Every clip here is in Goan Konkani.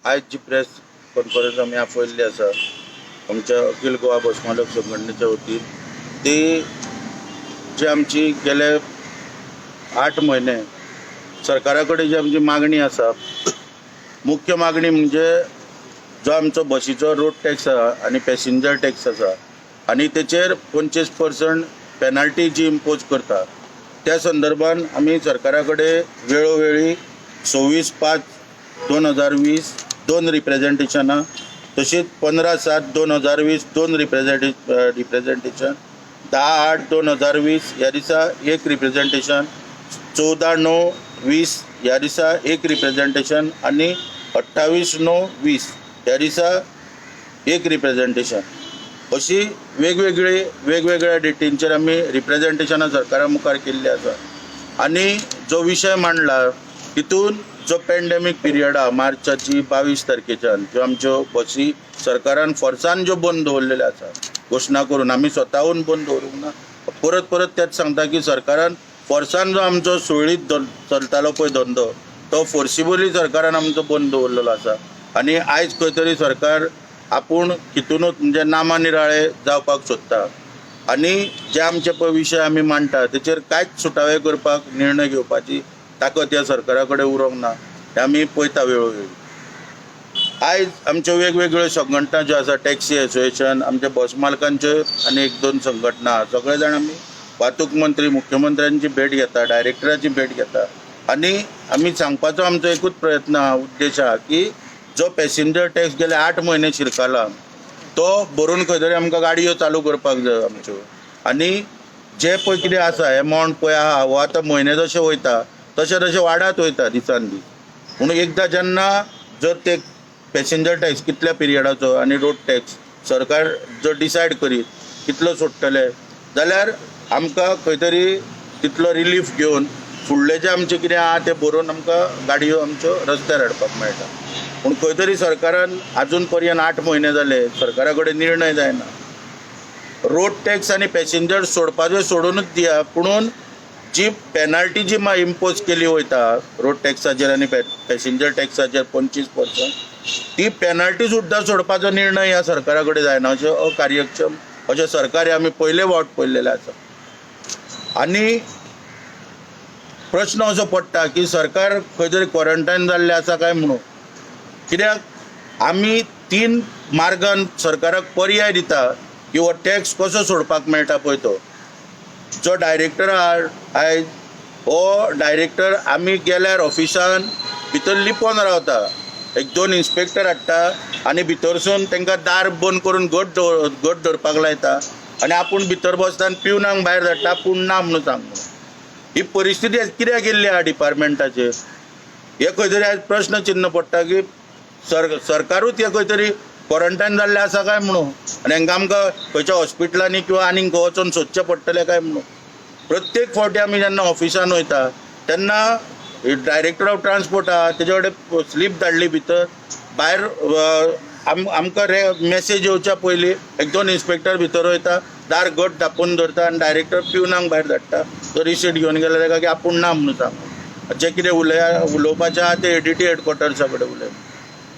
आयज जी प्रेस कॉन्फरन्स आमी आपयल्ली आसा आमच्या अखिल गोवा बस मालक संघटनेच्या वतीन, ती जी आमची गेले 8 म्हयने सरकारा कडेन जी आमची मागणी आसा, मुख्य मागणी म्हणजे जो आमचो बशीचो रोड टॅक्स आसा आनी पॅसेंजर टॅक्स आसा आनी तेचेर 25% पेनाल्टी जी इम्पोज करता त्या संदर्भान आमी सरकारा कडेन वेळोवेळी 26/5/2020 2 रिप्रेझेंटेशनां, तशींच 15/7/2020 2 रिप्रेझेंटेशन, 10/8/2020 ह्या दिसा एक रिप्रेझेंटेशन, 14/9/20 ह्या दिसा एक रिप्रेझेंटेशन आनी 28/9/20 ह्या दिसा एक रिप्रेझेंटेशन, अशी वेगवेगळी वेगवेगळ्या डेटींचेर आमी रिप्रेझेंटेशनां सरकारा मुखार केल्ली आसा. आनी जो विशय मांडला तितून जो पेंडेमीक पिरियड आहा मार्चाची 22 तारखेच्यान ज्यो आमच्यो बसी सरकारान फोर्सान ज्यो बंद दवरलेल्यो आसा घोशणा करून, आमी स्वताहून बंद दवरूंक ना, परत परत तेच सांगता की सरकारान फोर्सान जो आमचो सुरळीत चलतालो पळय धंदो तो फोर्सिबली सरकारान आमचो बंद दवरलेलो आसा. आनी आयज खंय तरी सरकार आपूण हितुनूच म्हणजे नामा निराळे जावपाक सोदता आनी जे आमचे पळय विशय आमी मांडटा तेचेर कांयच सुटावे करपाक निर्णय घेवपाची ताकद ह्या सरकारा कडेन उरोंक ना, हें आमी पळयता वेळोवेळी. आयज आमच्यो वेगवेगळ्यो संघटना ज्यो आसा, टॅक्सी एसोसिएशन, आमच्या बस मालकांच्यो आनी 1-2 संघटना, सगळे जाण आमी वाहतूक मंत्री मुख्यमंत्र्यांची भेट घेता, डायरेक्टराची भेट घेता आनी आमी सांगपाचो आमचो एकूच प्रयत्न आहा, उद्देश आहा की जो पॅसेंजर टॅक्स गेले 8 म्हयने शिरकाला तो भरून खंय तरी आमकां गाडयो चालू करपाक जाय आमच्यो. आनी जे पळय कितें आसा एमावंट पळय आहा हो आतां म्हयने जशे वयता तशें तशें वाडत वयता दिसान दीस. पूण एकदां जेन्ना जर ते पॅसेंजर टॅक्स कितल्या पिरियडाचो आनी रोड टॅक्स सरकार जर डिसायड करीत कितलो सोडटले जाल्यार आमकां खंय तरी तितलो रिलीफ घेवन फुडले जे आमचें कितें आहा तें बरोवन आमकां गाडयो आमच्यो रस्त्यार हाडपाक मेळटा. पूण खंय तरी सरकारान आजून पर्यंत 8 म्हयने जाले सरकारा कडेन निर्णय जायना. रोड टॅक्स आनी पॅसेंजर सोडपाचें सोडूनच दिया, पुणून जी पेनाल्टी जी इम्पोज केली वयता रोड टॅक्साचेर आनी पॅसेंजर टॅक्साचेर 25% ती पेनाल्टी सुद्दां सोडपाचो निर्णय ह्या सरकारा कडेन जायना. अशें अकार्यक्षम अशें सरकार आमी पयले फावट पळयलेलें आसा. आनी प्रश्न असो पडटा की सरकार खंय तरी क्वॉरंटायन जाल्लें आसा काय म्हणून, कित्याक आमी 3 मार्गान सरकाराक पर्याय दिता की हो टॅक्स कसो सोडपाक मेळटा पळय तो. जो डायरेक्टर आहा आयज हो डायरेक्टर आमी गेल्यार ऑफिसान भितर लिपोन रावता, 1-2 इन्स्पेक्टर हाडटा आनी भितरसून तांकां दार बंद करून घट दवरपाक लायता आनी आपूण भितर बसता आनी पिवनाक भायर धाडटा, आपूण ना म्हणून सांग. ही परिस्थिती आयज कित्याक केल्ली आहा डिपार्टमेंटाचेर हे खंय तरी आयज प्रश्न चिन्न पडटा की सरकारूच हे खंय तरी क्वॉरंटायन जाल्लें आसा काय म्हणून, आनी हांकां आमकां खंयच्या हॉस्पिटलांनी किंवा आनीक खंय वचोन सोदचें पडटलें काय म्हणून. प्रत्येक फावटी आमी जेन्ना ऑफिसान वयता तेन्ना डायरेक्टर ऑफ ट्रान्सपोर्ट आहा तेजे कडेन स्लीप धाडली भितर, भायर आमकां मॅसेज येवच्या पयलीं 1-2 इन्स्पेक्टर भितर वयता, दार घट धापून दवरता आनी डायरेक्टर पिवनाक भायर धाडटा. तो रिसीट घेवन गेल्यार ताका की आपूण ना म्हणून सांग, जें कितें उलोवपाचें आहा तें एडीटी हेडक्वॉर्टर्सा कडेन उलय.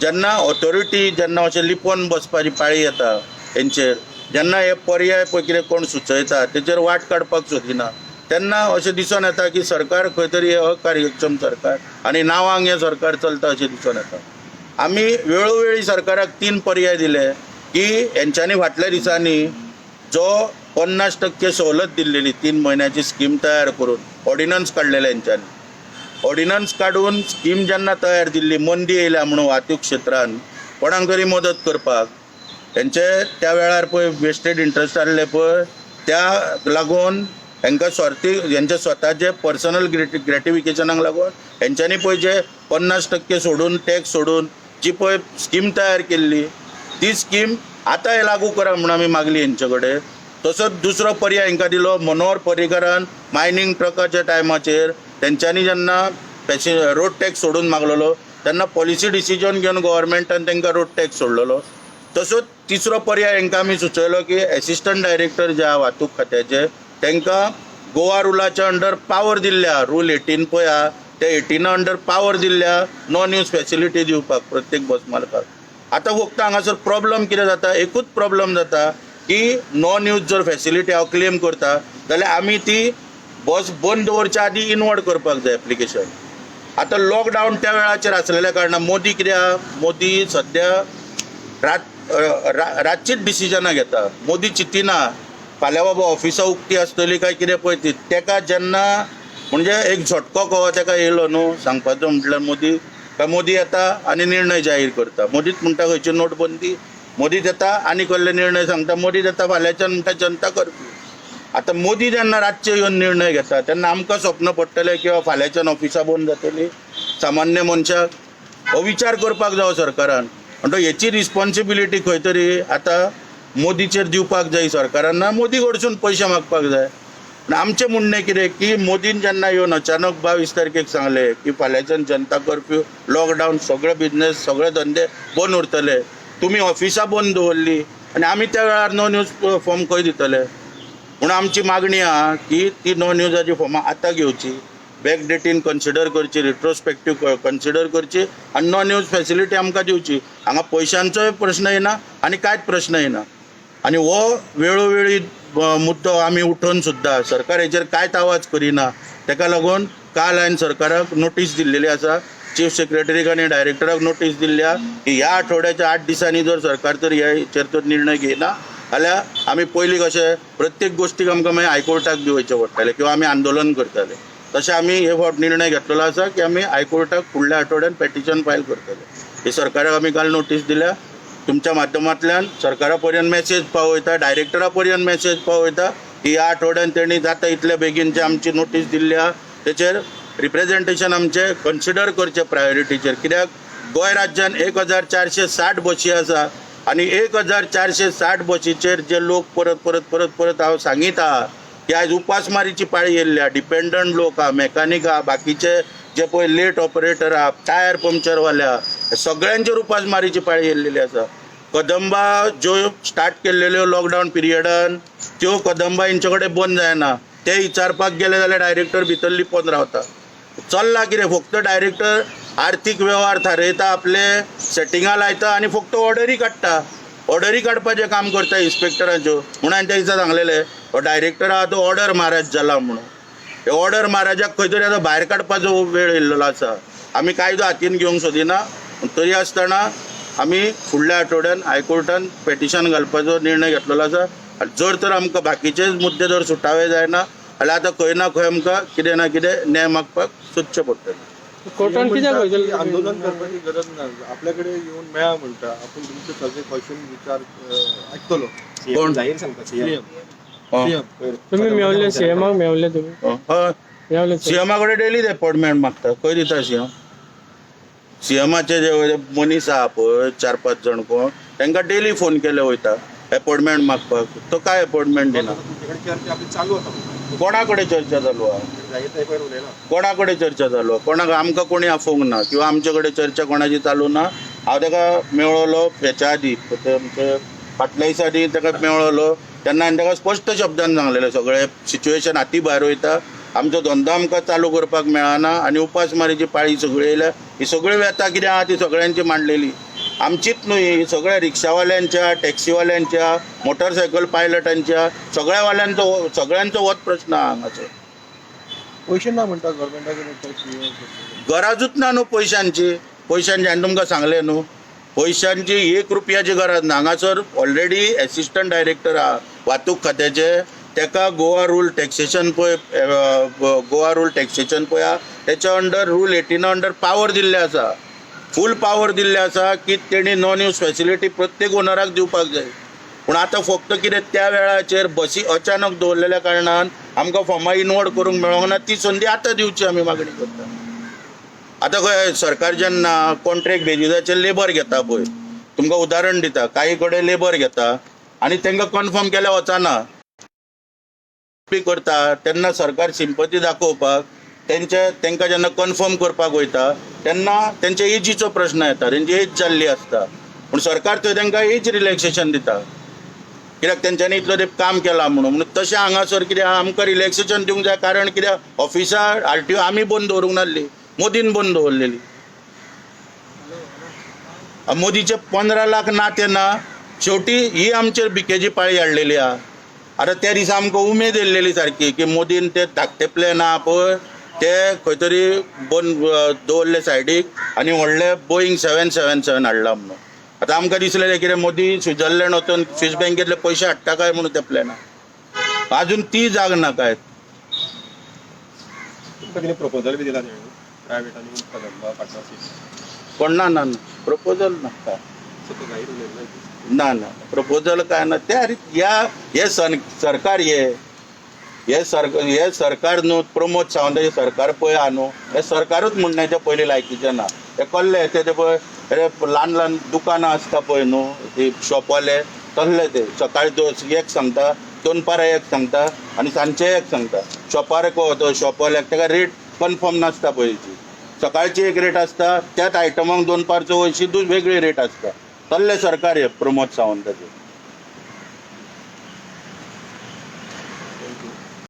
जेन्ना ऑथॉरिटी जेन्ना अशें लिपोवन बसपाची पाळी येता हेंचेर, जेन्ना हे पर्याय पळय कितें कोण सुचयता तेचेर वाट काडपाक सोदिना तेन्ना अशें दिसून येता की सरकार खंय तरी अकार्यक्षम सरकार आनी नांवांक हें सरकार चलता अशें दिसून येता. आमी वेळोवेळी सरकाराक 3 पर्याय दिले की हेंच्यांनी फाटल्या दिसांनी जो 50% सवलत दिल्लेली 3 म्हयन्याची स्कीम तयार करून ऑर्डिनन्स काडलेले, हेंच्यांनी ऑर्डिनन्स काडून स्कीम जेन्ना तयार दिल्ली मंदी येयल्या म्हणून वाहतूक क्षेत्रान कोणाक तरी मदत करपाक तेंचे त्या वेळार पळय वेस्टेड इंट्रस्ट आहले पळय त्या लागून हेंकां स्वार्थी हेंचे स्वताचे पर्सनल ग्रेटिफिकेशनाक लागून हेंच्यांनी पळय जे 50% सोडून टॅक्स सोडून जी पळय स्कीम तयार केल्ली ती स्कीम आतां हे लागू करा म्हणून आमी मागली हेंचे कडेन. तसोच दुसरो पर्याय हेंकां दिलो मनोहर पर्रीकारान मायनींग ट्रकाच्या टायमाचेर तेंच्यांनी जेन्ना रोड टॅक्स सोडून मागलेलो तेन्ना पॉलिसी डिसिजन घेवन गव्हर्मेंटान तांकां रोड टॅक्स सोडलेलो. तसोच तिसरो पर्याय हांकां आमी सुचयलो की एसिस्टंट डायरेक्टर जे आहा वाहतूक खात्याचे तांकां गोवा रुलाच्या अंडर पावर दिल्ल्या, रूल 18 पळय आहा, त्या 18 अंडर पावर दिल्ल्या नॉन यूज फॅसिलिटी दिवपाक प्रत्येक बस मालकाक. आतां फक्त हांगासर प्रॉब्लम कितें जाता, एकूच प्रॉब्लम जाता की नॉन यूज जर फॅसिलिटी हांव क्लेम करता जाल्यार आमी ती बस बंद दवरच्या आदी इनवर्ड करपाक जाय एप्लिकेशन. आतां लॉकडावन त्या वेळाचेर आसलेल्या कारणान मोदी कितें आहा, मोदी सद्या रातचीच डिसिजनां घेता. मोदी चिंतिना फाल्यां बाबा ऑफिसां उक्ती आसतली काय कितें पळय ती. तेका जेन्ना म्हणजे एक झटको कहो तेका येयलो न्हू, सांगपाचो म्हटल्यार मोदी काय मोदी येता आनी निर्णय जाहीर करता. मोदीच म्हणटा खंयची नोटबंदी, मोदीच येता आनी कसले निर्णय सांगता, मोदीच येता फाल्यांच्यान म्हणटा जनता कर्फ्यू. आतां मोदी जेन्ना रातचे येवन निर्णय घेता तेन्ना आमकां स्वप्न पडटलें किंवा फाल्यांच्यान ऑफिसां बंद जातली सामान्य मनशाक, हो विचार करपाक जावो सरकारान. म्हणटकच हेची रिस्पॉन्सिबिलिटी खंय तरी आतां मोदीचेर दिवपाक जाय सरकारान, ना मोदी कडसून पयशे मागपाक जाय. पूण आमचें म्हणणें कितें की मोदीन जेन्ना येवन अचानक 22 तारखेक सांगलें की फाल्यांच्यान जनता कर्फ्यू, लॉकडावन, सगळे बिजनेस सगळे धंदे बंद उरतले, तुमी ऑफिसां बंद दवरली आनी आमी त्या वेळार नॉन यूज फॉर्म खंय दितले? म्हणून आमची मागणी आहा की ती नॉन युजाची फॉर्मां आतां घेवची, बॅक डेटीन कन्सिडर करची, रिट्रोस्पेक्टीव कन्सिडर करची आनी नॉन यूज फॅसिलिटी आमकां दिवची. हांगा पयशांचोय प्रश्न येना आनी कांयच प्रश्न येना. आनी हो वेळोवेळी मुद्दो आमी उठोवन सुद्दां सरकार हेचेर कांयच आवाज करिना. तेका लागून काल हांवें सरकाराक नोटीस दिल्लेली आसा, चीफ सेक्रेटरीक आनी डायरेक्टराक नोटीस दिल्ली आहा की ह्या आठवड्याच्या 8 दिसांनी जर सरकार तर ह्या हेचेर तर निर्णय घेयना जाल्यार आमी पयलीं कशें प्रत्येक गोश्टीक आमकां मागीर हायकोर्टाक बी वयचें पडटलें किंवा आमी आंदोलन करतले. तशें आमी हे फावट निर्णय घेतलेलो आसा की आमी हायकोर्टाक फुडल्या आठवड्यान पेटिशन फायल करतले. ही सरकाराक आमी काल नोटीस दिल्या. तुमच्या माध्यमांतल्यान सरकारा पर्यंत मॅसेज पावयता, डायरेक्टरा पर्यंत मॅसेज पावयता की ह्या आठवड्यान तेणी जाता इतल्या बेगीन जे आमची नोटीस दिल्ली आहा तेचेर रिप्रेजेंटेशन आमचें कन्सिडर करचें प्रायोरिटीचेर. कित्याक गोंय राज्यान 1460 बशी आसा आनी 1460 बशीचेर जे लोक परत परत परत परत हांव सांगीत आहा की आयज उपासमारीची पाळी येयल्ली आहा. डिपेंडंट लोक आहा, मॅकानीक आहा, बाकीचे जे पळय लेट ऑपरेटर आहा, टायर पंक्चरवाले आहा, सगळ्यांचेर उपासमारीची पाळी येयल्लेली आसा. कदंबा ज्यो स्टार्ट केल्लेल्यो लॉकडावन पिरियडान त्यो कदंबा हेंचे कडेन बंद जायना. ते विचारपाक गेले जाल्यार डायरेक्टर भितर लिपोन रावता. चल्ला कितें, फक्त डायरेक्टर आर्थीक वेव्हार थारयता, आपले सेटिंगां लायता आनी फक्त ऑर्डरी काडटा. ऑर्डरी काडपाचें काम करता इन्स्पेक्टराच्यो. म्हणून हांवें त्या दिसा सांगलेलें हो डायरेक्टर आहा तो ऑर्डर महाराज जाला म्हणून. हे ऑर्डर महाराजाक खंय तरी आतां भायर काडपाचो वेळ येयल्लो आसा. आमी कायदो हातीन घेवंक सोदिना, तरी आसतना आमी फुडल्या आठवड्यान हायकोर्टान पेटिशन घालपाचो निर्णय घेतलेलो आसा. आनी जर तर आमकां बाकीचेच मुद्दे जर सुटावे जायना जाल्यार आतां खंय ना खंय आमकां कितें ना कितें न्याय मागपाक सोदचें पडटलें. कोर्टान कित्याक की आंदोलन करपाची गरज ना, आपल्याकडे येवन मेळा म्हणटा, आपूण तुमचे सगळे क्वेश्चन विचार आयकतलो. कोण? जाहीर सांगता सीएम. सीएम. तुम्ही मेवले सीएमाक मेवले तुम्ही? हय. मेवले. सीएमा कडेन डेली अपॉयंटमेंट मागता. खंय दिता सीएम? सीएमाचे जे मनीस आहा पळय 4-5 जाण कोण, तांकां डेली फोन केले वयता अपॉयंटमेंट मागपाक. तो काय अपॉयंटमेंट दिना. तुमचे कडेन चर्चा आपली चालू आसा म्हणटा. कोणा कडेन चर्चा चालू आहा? जाहीर साहेब उलयला. कोणा कडेन चर्चा चालू आहा? कोणाक आमकां कोणी आफोवंक ना किंवा आमचे कडेन चर्चा कोणाची चालू ना. हांव ताका मेळ्ळलो हेच्या आदी, आमचे फाटल्या दिसा आदी ताका मेळ्ळलो तेन्ना हांवें ताका स्पश्ट शब्दान सांगलेलें सगळें सिच्युएशन हाती भायर वयता, आमचो धंदो आमकां चालू करपाक मेळना आनी उपासमारीची पाळी सगळी येयल्या. ही सगळी व्यथा कितें आहा ती सगळ्यांची मांडलेली, आमचीच न्हय, ही सगळ्या रिक्षावाल्यांच्या, टॅक्सीवाल्यांच्या, मोटरसायकल पायलटांच्या, सगळ्या वाल्यांचो सगळ्यांचो होच प्रश्न आहा हांगासर. पयशे ना म्हणटा गव्हर्मेंटा कडेन टॅक्स. गरजूच ना न्हू पयशांची. पयशांची हांवें तुमकां सांगलें न्हू, पयशांची 1 रुपयाची गरज ना. हांगासर ऑलरेडी एसिस्टंट डायरेक्टर आहा वाहतूक खात्याचे, तेका गोवा रूल टॅक्सेशन पळय, गोवा रूल टॅक्सेशन पळय आहा तेच्या अंडर रूल 18 अंडर पावर दिल्ले आसा, फूल पावर दिल्ले आसा की तेणी नॉन यूज फॅसिलिटी प्रत्येक ओनराक दिवपाक जाय. पूण आतां फक्त कितें त्या वेळाचेर बसी अचानक दवरलेल्या कारणान आमकां फॉर्मां इनवर्ड करूंक मेळोंक ना. ती संदी आतां दिवची आमी मागणी करता. आतां खंय सरकार जेन्ना कॉन्ट्रॅक्ट बेजीसाचेर लेबर घेता पळय, तुमकां उदाहरण दिता, काही कडेन लेबर घेता आनी तांकां कन्फर्म केल्यार वचना बी करता तेन्ना सरकार सिंपती दाखोवपाक तेंचे तांकां जेन्ना कन्फर्म करपाक वयता तेन्ना तेंच्या एजीचो प्रश्न येता, तेंची एज जाल्ली आसता. पूण सरकार थंय तांकां एज रिलॅक्सेशन दिता कित्याक तेंच्यांनी इतलो तेंप काम केलां म्हणून. म्हणून तशें हांगासर कितें आहा, आमकां रिलॅक्सेशन दिवंक जाय. कारण कित्याक ऑफिसां आरटीओ आमी बंद दवरूंक नासली, मोदीन बंद दवरलेली. मोदीचे 15 लाख ना ते ना, शेवटी ही आमचेर भिकेची पाळी हाडलेली आहा. आतां त्या दिसा आमकां उमेद येयल्लेली सारकी की मोदीन ते धाकटे प्लॅन आहा पळय ते खंय तरी बंद दवरले सायडीक आनी व्हडले बोईंग 777 हाडला म्हणून. आतां आमकां दिसलेलें कितें मोदी स्वित्झर्लंड वचून स्वीस बँकेतले पयशे हाडटा काय म्हणून त्या प्लॅनाक. अजून ती जाग ना काय. तुमकां कितें प्रपोजल बी दिला तेणी प्रायवेट आनी कदंबा पार्टनरशीप? कोण? ना ना ना, प्रपोजल ना काय. सो तो जाहीर उलयलो. ना ना, प्रपोजल काय ना. ते अरे ह्या हे सन सरकार हे हे सरकार, हे सरकार न्हू, प्रमोद सावंताचें सरकार पळय आहा न्हू, हे सरकारूच म्हणण्याच्या पयलीं लायकीचें ना. हे कसले ते ते पळय, अरे ल्हान ल्हान दुकानां आसता पळय न्हू ती शॉपवाले तसले ते. सकाळी एक सांगता, दनपारां एक सांगता आनी सांजचे एक सांगता. शॉपार तो शॉपवाल्याक ताका रेट कन्फर्म नासता पयलींची. सकाळची एक रेट आसता, त्याच आयटमाक दनपारचो वयशी वेगळी रेट आसता. तसलें सरकार हे प्रमोद सावंताचें.